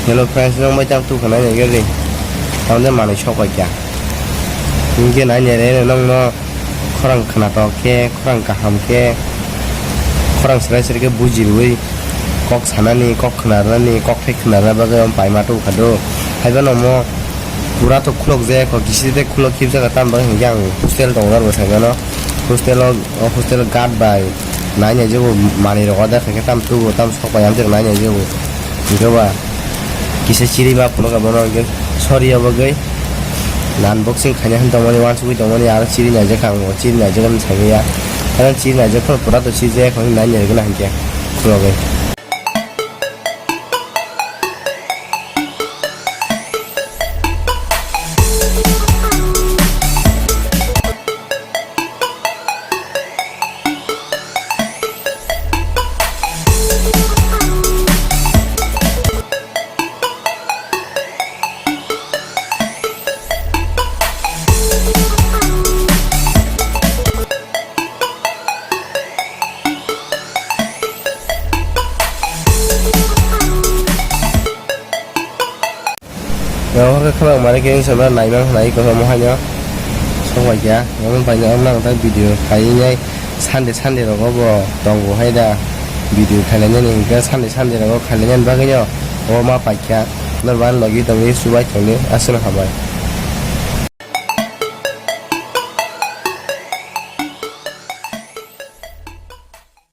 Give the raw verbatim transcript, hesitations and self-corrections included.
Hello friends, nwng bai tam tu khna nai gari. Tamde manwi sok bai kya. Hinkhe nai nai re nwng no khorang khna tok khe, khorang kaham khe, khorang srai srai khe buji rwi kok sanani, kok khna rani, kok thai khna rani bagwi am paima tu khado. Haiba no mo pura to khulok je kho, kisi de khulok khip jaga tam bagwi hinkhe ang hostel tong jar bo sai mano. Hostel o, o hostel guard bai nai nai je bo manwi rok order khe tam tu bo tam sok bai am jek nai nai je bo. Hinkhe ba kisa chiri ma phunukha bono hinkhe sorry obo gwi. Unboxing khaina hwn tongmani, uansugwi tongmani, aro chiri naijak ang bo, chiri naijak ang thangya. Aro chiri naijak phano pura to chiri jaya khon nai nai gana hinkhe khulogwi. Nokha khe khwlangmani khe wngsa naimang khnai kosom haino sok bai kha. Omo bai no ang nang ta video khainai Sunday Sunday rogo bo tongo hai da video khailainani hinkhe Sunday Sunday rogo khailainani bagwino obo ma paikha. Norok ani logi tongwi chubai tongdi aswk hambai.